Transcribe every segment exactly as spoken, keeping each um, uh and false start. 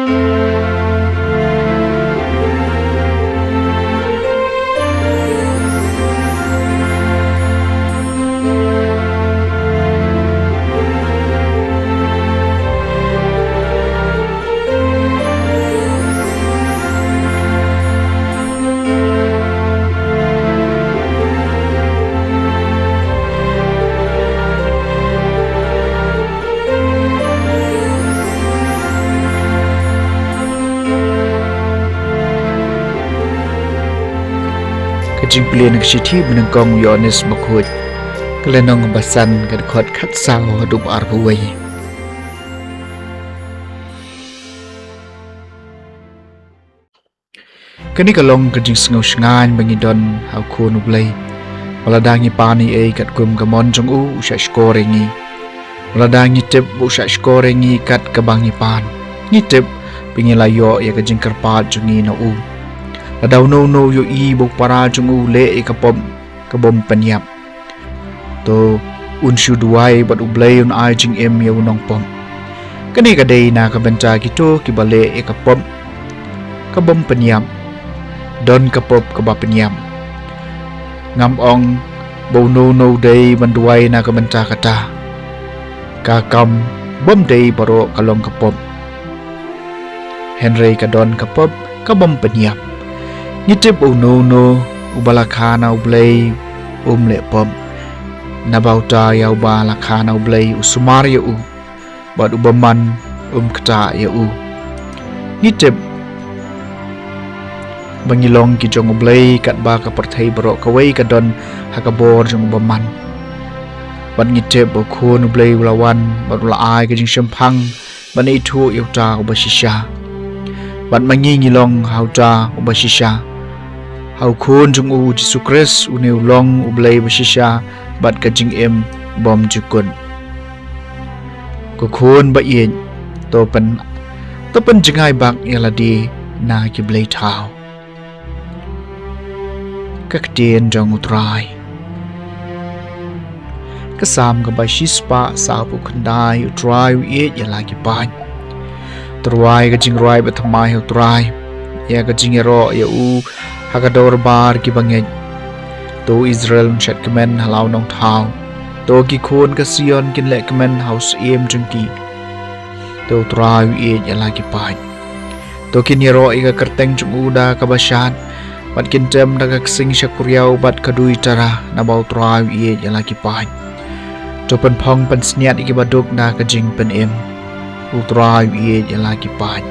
Ka jingpule na ka shithi ba nyngkong u Ïoannis Bakhuid. Ka lynnong ba san, ka dkhot khatsaw haduh arphew wei. Kane ka long ka jingsngew shngaiñ ba ngi don ha u Khun u Blei. Ba lada ngi pan ei ei katkum ka mon jong u, u shah shkor ïa ngi. Ba lada ngi tip ba u shah shkor ïa ngi kat kaba ngi pan, ngi tip ba ngi la ïoh ïa ka jingkyrpad jong ngi na u. Lada uno uno u ïohi ba u para jong u u leh ïa ka pop ka bym pynïap, to un shu duwai bad u Blei un ai jingim ïa u nongpop. Kane ka dei na ka bynta kito kiba leh ïa ka pop ka bym pynïap, don ka pop kaba pynïap. Ngam ong ba uno uno u dei ban duwai na ka bynta kata. Ka kam bym dei baroh ka long ka pop, hynrei ka don ka pop ka bym pynïap. Ngi tip ba uno uno uba la kha na u Blei um leh pop, naba uta ïa uba la kha na u Blei u sumar ïa u, bad u bymman um ktah ïa u. Ngi tip ba ngi long ki jong u Blei katba ka pyrthei baroh kawei ka don ha ka bor jong u bymman. Bad ngi tip ba u Khun u Blei u la wan bad u la ai ka jingshemphang ban ithuh ïa uta uba shisha. Bad ma ngi ngi long ha uta uba shisha. Ha u Khun jong u Jisu Khrist, une u long u Blei ba shisha bad ka jingim bym jukut. Ko khun ba ïeit, to pyn, to pynjngai bak ïa lade na ki blei thaw. Ka ktien jong U Trai. Ka Salm kaba shispah sawphew khyndai. U Trai u ïeit ïa la ki paid. To rwai ka jingrwai bathymmai ha U Trai, ïa ka jingïaroh ïa u ha ka dorbar ki bangeit. To Israel un shad kmen ha la u nongthaw. To ki khun ka Sion kin leh kmen ha u syiem jong ki. To U Trai u ïeit ïa la ki paid. To kin ïaroh ïa ka kyrteng jong u da kaba shad, bad kin tem da ka ksing shakuriaw bad ka duitara, naba U Trai u ïeit ïa la ki paid. To pynphong pynsngiat ïa kiba duk da ka jingpynim. U Trai u ïeit ïa la ki paid.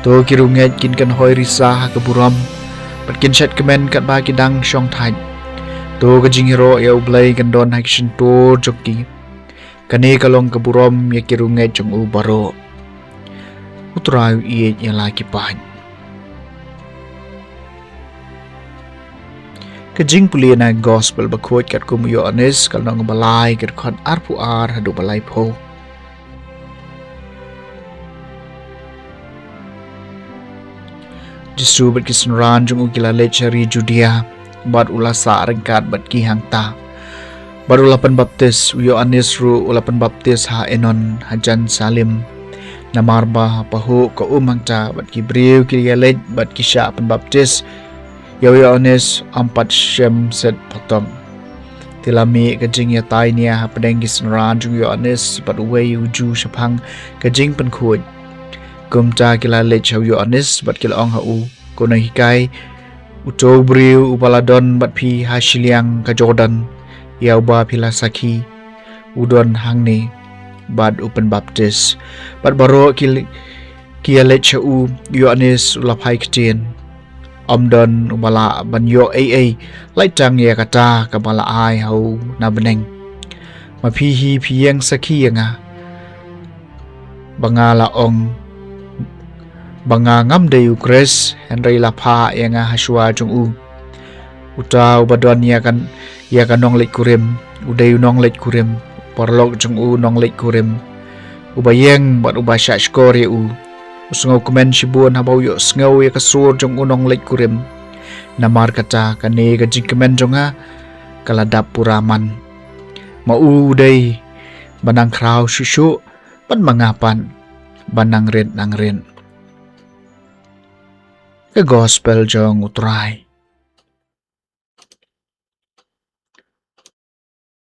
To ki riewngeit kin kynhoi risa ha ka burom, bad kin shad kmen katba ki dang shongthait. To ka jingïaroh ïa U Blei kan don ha ki shyntur jong ki. Kane ka long ka burom ïa ki riewngeit jong u baroh. U Trai u ïeit ïa la ki paid. Ka jingpule na Gospel bakhuid katkum u Ïoannis, ka lynnong ba lai, ka dkhot arphew ar haduh ba laiphew. Jisu bad ki synran jong u ki la leit sha ri Judia, bad u la sah ryngkat bad ki hangta. Bad u la pynbaptis, u Ïoannis ruh u la pynbaptis ha Enon, hajan Salim. Namar ba pahuh ka um hangta, bad ki briew ki ïaleit bad ki shah pynbaptis ïa u Ïoannis, ym pat shym set patom. Te la mih ka jingïatai nia hapdeng ki synran jong u Ïoannis bad uwei u Jiw shaphang ka jingpynkhuid. Kumta ki la leit sha u Ïoannis bad ki la ong ha u, Ko Nonghikai, uto u briew uba la don bad phi ha shiliang ka Jordan, ïa uba phi la sakhi, u don hangne bad u pynbaptis. Bad baroh ki, ki ïaleit sha u, u Ïoannis u la phai ktien. Ym don uba lah ban ïoh ei ei, lait tang ïa kata kaba la ai ha u na bneng. Ma phi hi phi ïeng sakhi ïa nga, ba nga la ong ba nga ngam dei u Khrist, hynrei la phah ïa nga ha shuwa jong u. Uta uba don ïa ka, ïa ka nongleit kurim, u dei u nongleit kurim, paralok jong u nongleit kurim. Uba ïeng bad uba shahshkor ïa u, u sngewkmen shibun haba u ïohsngew ïa ka sur jong u nongleit kurim. Namar kata kane ka jingkmen jong nga ka la dap pura man. Ma u u dei ba nang khraw shuh shuh, bad ma nga pat. ban nang rit nang rit. Ka Gospel jong U Trai.